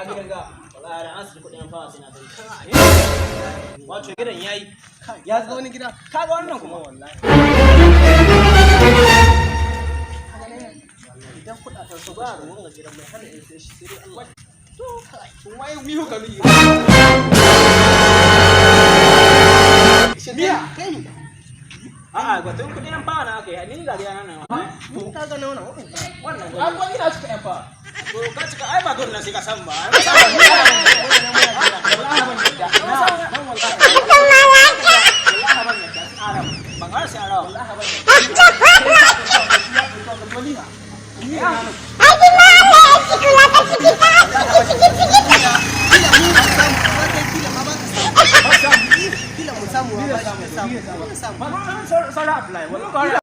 Ka gidan ga wallahi da an saki kuɗin fawa sai na sai. Wato gidan yayi. Ya ga wani gida. Ka ga wannan kuma wallahi. Idan kuɗaɗen su ba da wanga gidan mai hana in sai shi sai dai Allah. To Wai mihu ka mihi. Miya kai ni. A'a, batun kuɗin fawa na aka yi, ni ga gida nan. Ka ga nauna Wannan An gwani na cika yan fa. To ka cika ai ba dole na sai ka samu ba. Wallahi ban yadda. Nan wallahi. Wallahi ban yadda. Ban ƙara sai arawa. Wallahi ban yadda. Ni na. Kila mu ba samu, amma kai kila ma ba ka samu. Kila mu samu ba shi samu. Mu samu. Sauran apply. Wallahi.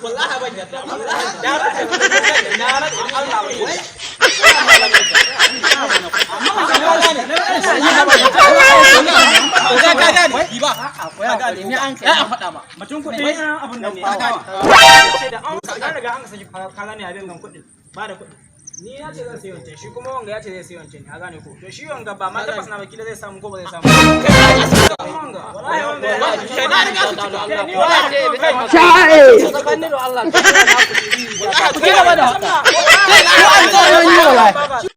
Wallahi ban yadda. Na rantse na rantse Allah ban yadda. Ka gane ba ka gane Me an kai? ya faɗa ma. Mutum kuɗi abun nan ne. Ka gane. Ce da an riga an saki ka gane abin gan kuɗin ba da kuɗi. Ni ya ce zan sayi wancan, shi kuma wanga ya ce zai sayi wancan, ka gane ko? To shi wanga ba ma tabbas na ba kila zai samu ko ba zai samu. Wanga wallahi wanga Kai na riga su cika. ni wallahi kai. Tsakanin da Allah. Ku ci gaba da Kai an zo yi wallahi.